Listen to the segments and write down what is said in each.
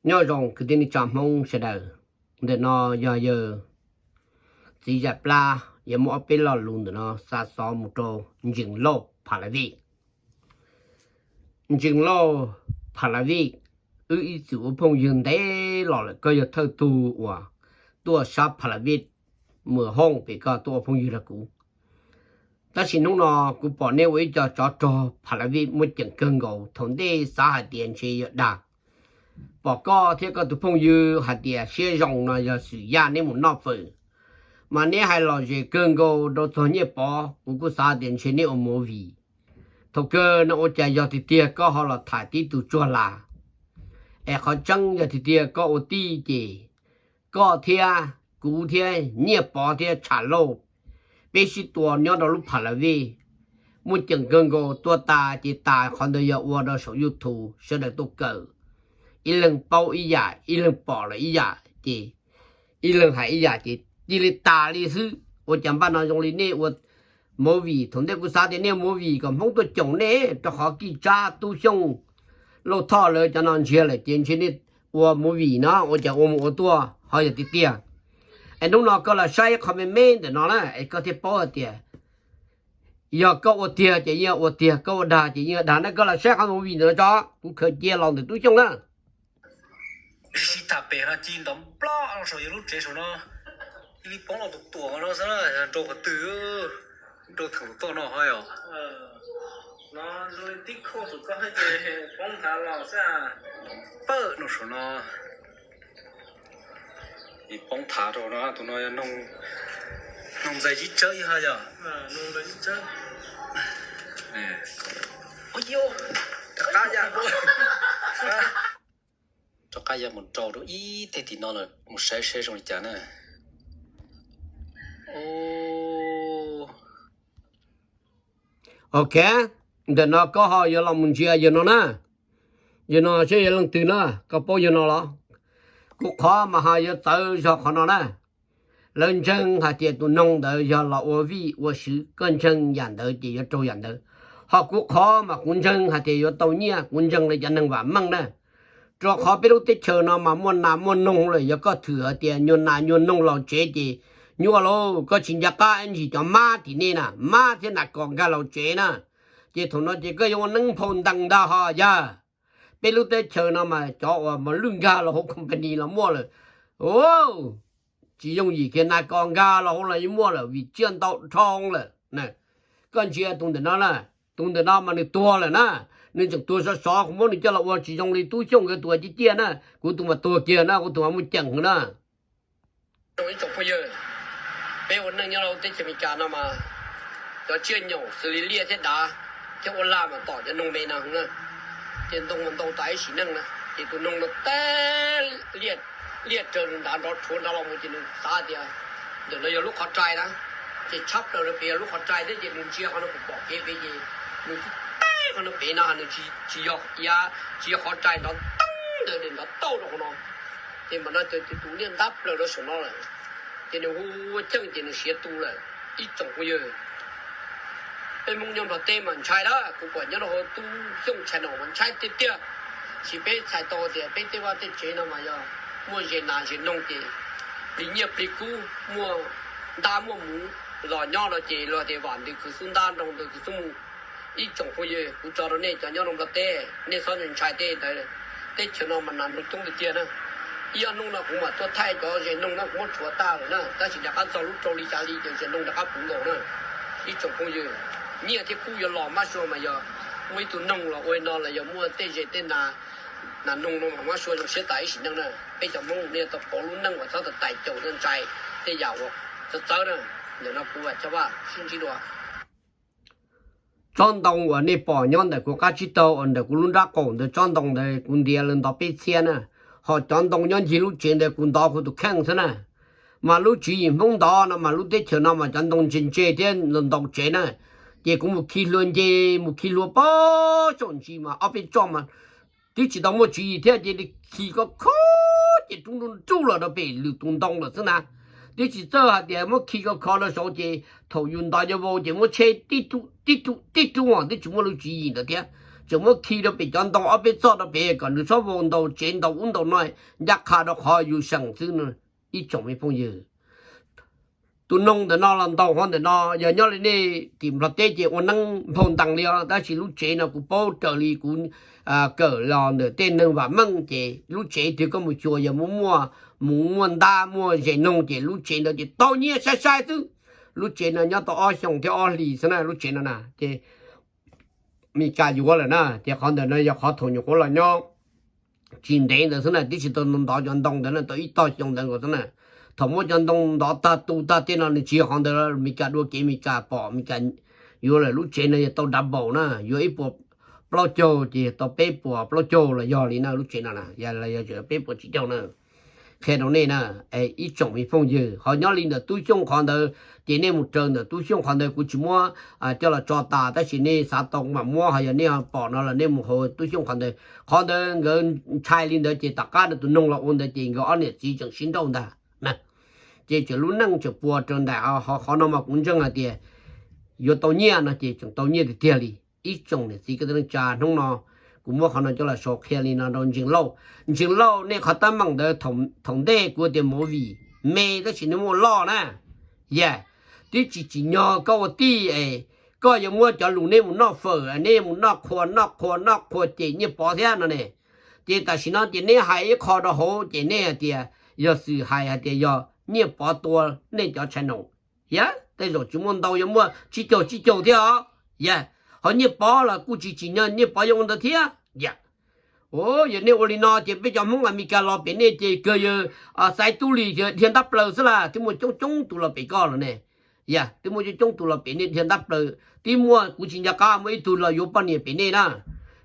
Nyob zoo kwv tij neej tsa Hmoob sawv daws, ntawm no yog yawg txiv Zam Plab yuav muab ob peb lo lus ntawm no xa xov mus rau Ntsees Lauj Phalaviv. Ntsees Lauj Phalaviv, wb ib txwm ua phooj ywg ntev los lawm, koj yog thawj tug uas tuaj sab Phalaviv mus hoob pem koj tuaj ua phooj ywg rau kuv. Tab sis hnub no kuv pom nej ua ib co tsov rog Phalaviv muaj ceem kawg nkaus, thaum ntej xav hais tias ntshe yuav dag, pom koj thiab koj tus phooj ywg hais tias siab zoo no yog xwm yaj neb mus noj fawm, mas neb hais lom zem kawg nkaus rau txog Nyiaj Pov, kuv kuj xav tias ntshe neb ua movie. Thaum kawg no ua cas yog tiag tiag koj ho los tham tib tug tsuag las? Es qhov tseeb yog tiag tiag koj ua tij ces koj thiab kuv thiab Nyiaj Pov thiab Tsham Lauj, peb sib tua nyob rau lub Phalaviv, muaj ceem kawg nkaus, tua tas ces tas, qhov ntawd yog ua rau saum YouTube sawv daws tuaj kawm, ib leeg paub ib yam, ib leeg pom lawm ib yam ces ib leeg hais ib yam ces cia li tas li xwb. Ua cas npaj no zoo li nej ua movie? Thaum ntej kuv xav tias nej ua movie kom Hmoob tuaj koom nej, rau qhov Kij Tsab, Tub Xyooj, Lauj Thoj lawv cov no ntsiag lawm ces ntshe nej ua movie no ua cas ua mus ua tuaj ho yog tiag tiag. Es hnub no koj los saib ib qho me me ntawm no na es koj thiaj paub hais tias yog koj ua tiag ces yeej ua tiag, koj ua dag ces yeej dag na. Koj los saib qhov movie ntawm no tso, kuv khaws cia los ntawm Tub Xyooj na. Sib tham pem ho ci ntov nplob saum yawg lub tsev saum no, cia li poob los tus tuam no xwb, nrau qhov twg, nrau theem tus toj no ho yog. No zoo li tib khauj saum koj ces poob thav los xwb. Pawg no saum no, poob thav rau no, tus no yog noog ntxais zib tsawb ib ha yog. Rov qab ya mus rau rau ib teg tim no lawm, mus saib saib zoo li cas na. Ok, ntawm no koj ho yuav los mus ntsia yawg no na. Yawg no seb yog leej twg na, koj paub yawg no los? Kuv qhov mas ho yuav txawv zog qhov no na. Lawv ntseeg hais tias tus noog ntawd yog los ua vij ua sw, koj ntseeg yam ntawd ces yuav raug yam ntawd. Ho kuv qhov mas kuv ntseeg hais tias yuav tau nyiaj, kuv ntseeg li cov neeg vam meej na. Rau qhov peb lub teb chaws no mas muaj nas muaj noog lawm, yog koj thwm hais tias nyuag nas nyuag noog los tsev ces nyuaj lauj. Koj tsis nco qab ib ntsis cov mab tim nej na, mab thiab nas kos nkag los tsev na, ces thaum no ces koj yuav ua neeb phau ntees ntag ho yog. Peb lub teb chaws no mas cov uas mos lwj nkag los hauv company los muaj lawm. Tsis yooj yim kiag, nas kos nkag los hauv los yeej muaj lawm vim tsiaj ntau dhau lawm. Koj ntsia tus ntawm no na, tus ntawm no mas nws tuag lawm na, nws tseem tuag sov sov, kuv muab nws coj los ua tsis zoo li Tub Xyooj nkawd tus uas ciaj ciaj na, kuv tus mas tuag kiag na, kuv tus mas muaj ceem na. Ib tsoom phooj ywg, peb ua neej nyob rau teb chaws Amelikas no mas cov tsiaj nyaum xws li liaj thiab dav thiab ua laj mas tom cov noog me no na, ces ntoo mas ntau tas ib sim neej na, ces tus noog no teb liaj raws nrad nrov rhuav nrad los mus ces nws xav tias ntawm no yog lub qhov rai na, ces tshab plaws rau pem yog lub qhov rai thiab ces nws ntsia qhov no pom pem pem ces nws teb qhov no pem no nws tsis yog, tsis yog qhov rai nrov teeb ntawd nrov tauj rau qhov no, ces mam no ces tus liaj ntab plaws rau saum no lawm, ces nws hu ua cheej ces nws siav tu lawm. Ib tsoom phooj ywg, peb Hmoob nyob Nplog teb mas ntshai lawm, kuv pom nyob rau hauv Tub Xyooj channel mas ntshai tiag tiag. Sis peb txhais tau tias peb tej vaj tej tsev no mas yog muaj zes nas zes noog ces plig nyiaj plig kub, muaj ntab muaj muv los nyob no ces luag tias vam ntws khwv xub ntab, nroo ntws khwv xub mus. Ib tsoom phooj ywg, kuv tso rau nej cov nyob rau Nplog teb, nej txhob ntshai tej ntawd. Teb chaws no mas nas noog coob tiag tiag na. Ib ob hnub no kuv mam tuaj thaij cov zes noog no, kuv muab rhuav tag lawm na, tab sis rov qab txog lub rau li xya hli ces zes noog rov qab puv nkaus na. Ib tsoom phooj ywg, nyiaj thiab kub yuav los mab sua mas yog muaj ib tug noog los ua li no los yog muaj tej zes tej nas, nas noog no mas mab sua zoo siab tas ib sim neej na. Peb cov Hmoob nej tau pauv lub neej uas txhob tau tais caum ntshai tej yam uas txawv txawv na. Ntawm no kuv Vam Choj Vaj sib ntsib dua. Tsob ntoo uas nej pom nyob ntawm kuv qab tsib taug uas ntawm kuv lub nrab qaum ntawd, tsob ntoo ntawd kuv ntiav lawv ntov peb txhiab na, ho cov ntoo nyob ncig lub tsev ntawd kuv ntov kuv tus kheej xwb na. Mas lub tswv yim Hmoob ntov no mas lub teb chaws no mas cov ntoo ntse ntse thiab ntau ntau tsev na, ces kuv mus khi hlua nce, mus khi hlua pob saum ntsis mas ob peb tsob mas twb tsis tau muaj tswv yim thiab, ces khi ko kho ces rub nruj nruj los rau pem lwm tus ntoo lawm xwb na. Twb tsis txawj hais tias muab khi ko kho rau saud ces thaum yus ntov nyo vau ces muab tsheb tib rub, tib rub, tib rub, twb tsis muaj lub tswv yim ntawd thiab. tseem muab khi rau pem cov ntoo ob peb txoj rau pem kom nws txhob vau ntaus tsev ntaus ub ntaus no, ncaj qha rau qhov yus seem xwb no. Ib tsoom me phooj ywg, tus noog ntawm no los ntaus qhov ntawm no, yog nyob li nej tim Nplog teb ces ua neeb nphau ntees li os, tab sis lub tsev no kuv paub raws li kuv kawm los ntawm tej neeg vam meej ces lub tsev twg koj mus xyuas yog mus muaj, mus muaj ntab muaj zes noog ces lub tsev ntawd ces tau nyiaj sai sai xwb. Lub tsev no nyob tau ob xyoos thiab ob hlis xwb na, lub tsev no na ces Mes Kas yuav lawm na, ces qhov ntawd no yog qhov thaum nyuam qhuav los nyob tsis ntev ntawd xwb na, twb tsis tau ntov cov ntoo ntawd na, tau ib tog xyoo ntawd nkaus xwb na. Thaum muab cov ntoo ntov tag tu tag tej no nws tsis yog qhov ntawd, Mes Kas dua kev Mes Kas pom Mes Kas yuav lawm, lub tsev no yog tau double na, yuav ib puas plaub caug ces tau peb puas plaub caug los yog li na, lub tsev no na yog peb puas tsib caug na. Qhia rau nej na, ib tsoom me phooj ywg, ho nyob li ntawm Tub Xyooj qhov ntawd ces nej mus raws ntawm Tub Xyooj qhov ntawd, kuv tsis muab coj los tso tas, tab sis nej xav tau mam muab, ho yog nej pom no los nej mus hauv Tub Xyooj qhov ntawd. Qhov ntawd nkawd ntshai li ntawd ces tom qab tus noog los ua ntawd ces nkawd ob niam txiv tseem sib nrauj ntag. Ces tseem lub neej tseem puas rau ntais, qhov no mas kuv ntseeg hais tias yuav tau nyiaj no ces tseem tau nyiaj tiag tiag li. Ib tsoom niam txiv kwv tij neej tsa, hnub no kuv muab qhov no coj los sau qhia li no rau Ntseeg Lauj. Ntseeg Lauj, nej qhov teeb meem ntawd thaum ntej kuv tias movie me, tab sis nej muaj loj na. Yog twb tsis tsim nyog koj ua tij es koj yuav muab cov lus nej mus noj fawm, nej mus noj qhua noj qhua noj qhua ces Nyiaj Pov thiab no ne. Ces tam sim no ces nej hais ib qho rau hauv ces nej hais tias yog Xwm hais hais tias yog Nyiaj Pov tua nej cov channel. Yog tej zaum tsis muaj ntau, yuav muaj tsib caug tsib caug thiab os. Yog ho Nyiaj Pov los kuj tsis tsim nyog Nyiaj Pov yuav ua ntawd thiab. Yog, yog nej ua li no ces peb cov Hmoob Amelikas los pem nej ces kawg yawg Xaiv Tub Lis dhia ntab plaws xwb las, twb muaj coob coob tus los pem koj los ne. Yog twb muaj coob coob tus los pem nej dhia ntab plaws, twb muaj, kuv tsis nco qab muaj ib tug los yuav poj niam pem nej na.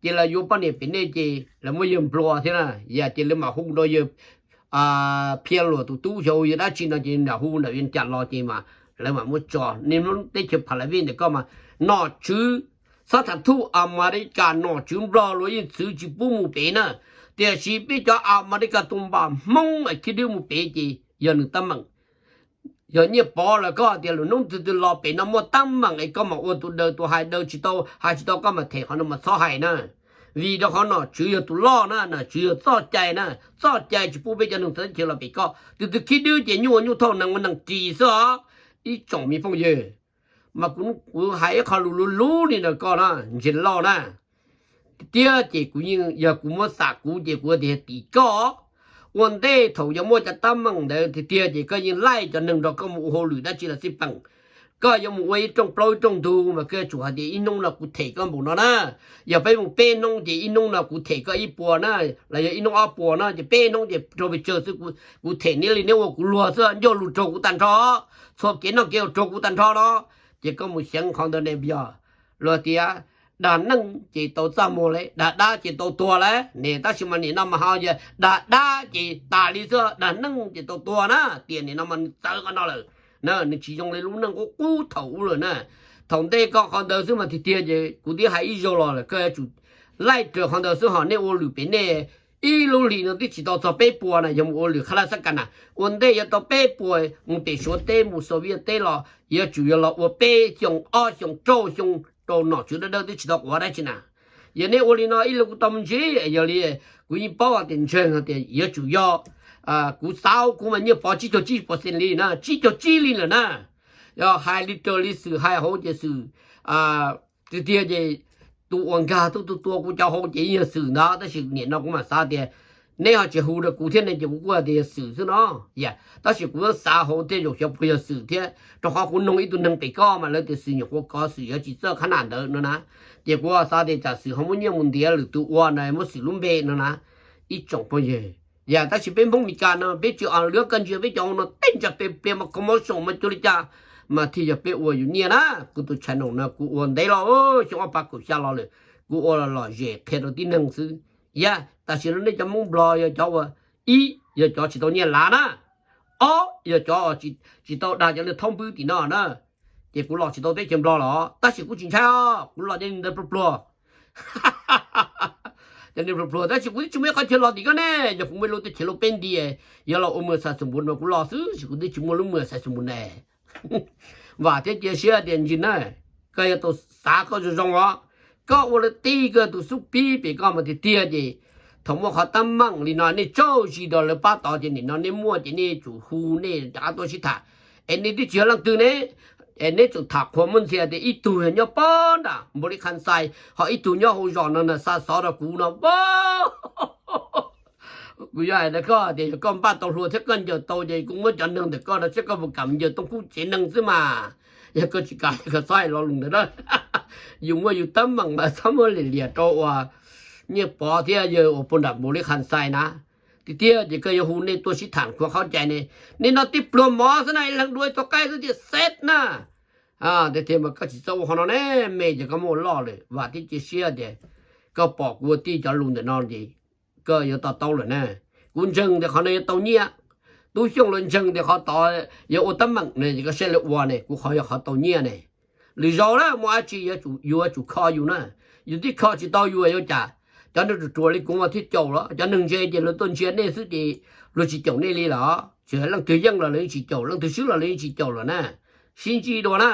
Ces lawv yuav poj niam pem nej ces lawv muab yawg nplua thiab na. Yog ces lawv mam hu rau yawg Phia Luam tus tub xyov yog dab tsi no ces nram hu nram Vias Cas los ces mas lawv mam muab tso. Nej lub teb chaws Pha La Vij ntawm koj mas nom tswv xab tham thuj Amelikas nom tswv Nplog luag yeej txwv tsis pub mus pem na. Tiam sis peb cov Amelikas tus npam Hmoob es khib dwb mus pem ces yog nws teeb meem. Yog Nyiaj Pov los koj tias lwm hnub twg twg los pem no muaj teeb meem es koj mam ua tus daws tus hais, daws tsis tau hais tsis tau koj mam them, qhov no mas txhob hais na. Vim rau qhov nom tswv yog tus loj na, nom tswv yog txoj cai na, txoj cai tsis pub peb cov neeg teb chaws los pem koj. Tus twg khib dwb ces nyuj ua nyuj thauj, nees ua nees ris xwb os. Ib tsoom me phooj ywg, mas kuv hais ib qho lus luv luv li ntawm koj na, Ntseeg Lauj na. Tiag ces kuv yeej, yog kuv muab xam kuv ces kuv tias tim koj. Ua ntej thaum yuav muaj cov teeb meem ntawd tiag tiag ces koj yeej laij cov neeg nrog koj mus ua hauj lwm dab tsi los xij peem. Koj yuav mus ua ib rooj plaub ib rooj ntug mas koj yuav tsum hais tias ib hnub no kuv them koj npaum no na. Yog peb mus peb hnub ces ib hnub no kuv them koj ib puas na, los yog ib hnub ob puas no ces peb hnub ces raug pes tsawg xwb, kuv them neb li neb ua kuv luag xwb, ncauj lus raug kuv tag nrho, txhua kev noj kev haus raug kuv tag nrho no. Ces koj mus xyeev qhov ntawd ne, yog luag tias dag neej ces tau txaj muag li, dag dab ces tau tuag li ne. Tab sis mas nim no mas ho yog dag dab ces tas li xwb, dag neej ces tau tuag na. Tias nim no mas nws txawv qhov no lawm na, nws tsis zoo li lub neej qub qub thaum ub lawm na. Thaum ntej koj qhov ntawd xwb mas tiag tiag ces kuv twb hais ib zaug los lawm, koj yuav tsum laij raws qhov ntawd xwb. Ho nej ua lwm pem nej ib lub hlis no twb tsis tau txog peb puas na, yog mus ua lwm Qhab Laj Xab Kas na, ua ntej yuav tau peb puas, mus pem Suav teb mus Xos Viaj teb los yuav tsum yog los ua peb xyoo ob xyoo rau xyoo rau nom tswv dawb dawb twb tsis tau quav dab tsi na. Yog nej ua li no ib leeg kuj tau me ntsis, yog li kuv yeej paub tias ntseeg tias yuav tsum yog kuv xav kuv mas Nyiaj Pov tsib caug tsib percent li na, tsib caug tsib li lawm na. Yog hais li raws li Xwm hais hauv ces Xwm tiag tiag ces tus uas nkag tuaj tua kuv cov hauv ces yog Xwm ntag, tab sis nim no kuv mam xav tias neb ho tsis hu rau kuv thiab ne ces kuv kuj hais tias yog Xwm xwb no. Yog tab sis kuv xav hauv tej zaum xyov puas yog Xwm thiab, rau qhov kuv noog ib tug neeg pem koj mas lawv tias Xwm nyuam qhuav kov, Xwm yuav tsis txawj qhab nam ntawd no na. Ces kuv xav tias tsam Xwm ho muab nyiaj mus ntiav lwm tus ua na, muab Xwm lub npe no na. Ib tsoom phooj ywg, yog tab sis peb Hmoob Mes Kas no peb tsis o lwb koj ntsia peb cov no tej ntsa pes pliag mas commercial mas cuag li cas mas thiaj yog peb ua yus nyiaj na. Kuv tus channel no kuv ua ntev los xyoo ob phav kaum xya los lawm, kuv ua los lom zem qhia rau tib neeg xwb. Yog tam sim no nej cov Hmoob Nplog yog cov ua, ib yog cov tsis tau nyiaj lav na, ob yog cov tsis tau dag cov neeg thaub npwb tim no na. Ces kuv los tsis tau teb chaws Nplog los tab sis kuv tsis ntshai os, kuv los cov neeg ntawd pluag pluag. Cov neeg pluag pluag tab sis kuv twb tsis muaj ib qhov chaw los tim koj ne, yog kuv muaj lub teb chaws lub peb nti, yog los ua mws xais xus npus no kuv los xwb, tab sis kuv twb tsis muaj lub mws xais xus npus ne. Vam thiab cia siab tias ntsis na, koj yuav tau xav koj zoo zoo os. Koj ua lawv tib koj tus xub pib pem koj mas tiag tiag ces thaum muaj qhov teeb meem li no nej tsaug zog rau lawv pab tod ces nim no nej muaj ces nej tsum hu nej rov qab tuaj sib tham. Es nej twb tsis yog leej twg ne, es neb tseem tham qhuas muaj ntxhias tias ib tug yog nyob pob nram Npaus Lis Khas Xais ho ib tug nyob hauv zos no na xa xov rau kuv no pab. Kuv yuav hais rau koj tias yog koj npaj tau hlua thiab koj ncaws tau ces kuv muab cov neeg ntawm koj rau saib koj puas kam ncaws Tooj Kub tsev neeg xwb mas. Yog koj tsis kam koj txhob hais lo lus ntawd na. Yus muaj yus teeb meem mas txhob muab liam liam rau uas Nyiaj Pov thiab yawg uas puag nram Npaus Lis Khas Xais na. Tiag tiag ces koj yuav hu nej tuaj sib tham qhuas qhov cai ne. Nej no tib pluag mov xwb na, ib leeg dua ib tug qaib xwb tiag xwb na. Tiag tiag mas koj tsis txhob ua qhov no ne, me ces koj muaj ua loj lawm. Vam thiab cia siab tias koj pom kuv ua tij cov lus ntawm no ces koj yuav to taub lawm na. Kuv ntseeg tias qhov no yuav tau nyiaj. Tub Xyooj lawv ntseeg tias qhov tod yuav ua teeb meem ne, ces koj saib lawv ua ne, kuv qhov yog qhov tau nyiaj ne. Lwm zaus na muaj dab tsi yuav tsum kho yus na. Yus twb kho tsis tau yus yuav cas? Cov neeg ruam ruam li kuv mas thiaj caum los, cov neeg ntse ces luag tuaj ntsia nej xwb ces luag tsis caum nej li los. Tsis hais leej twg yeej los lawv yeej tsis caum, leej twg swb los lawv yeej tsis caum los na. Sib ntsib dua na.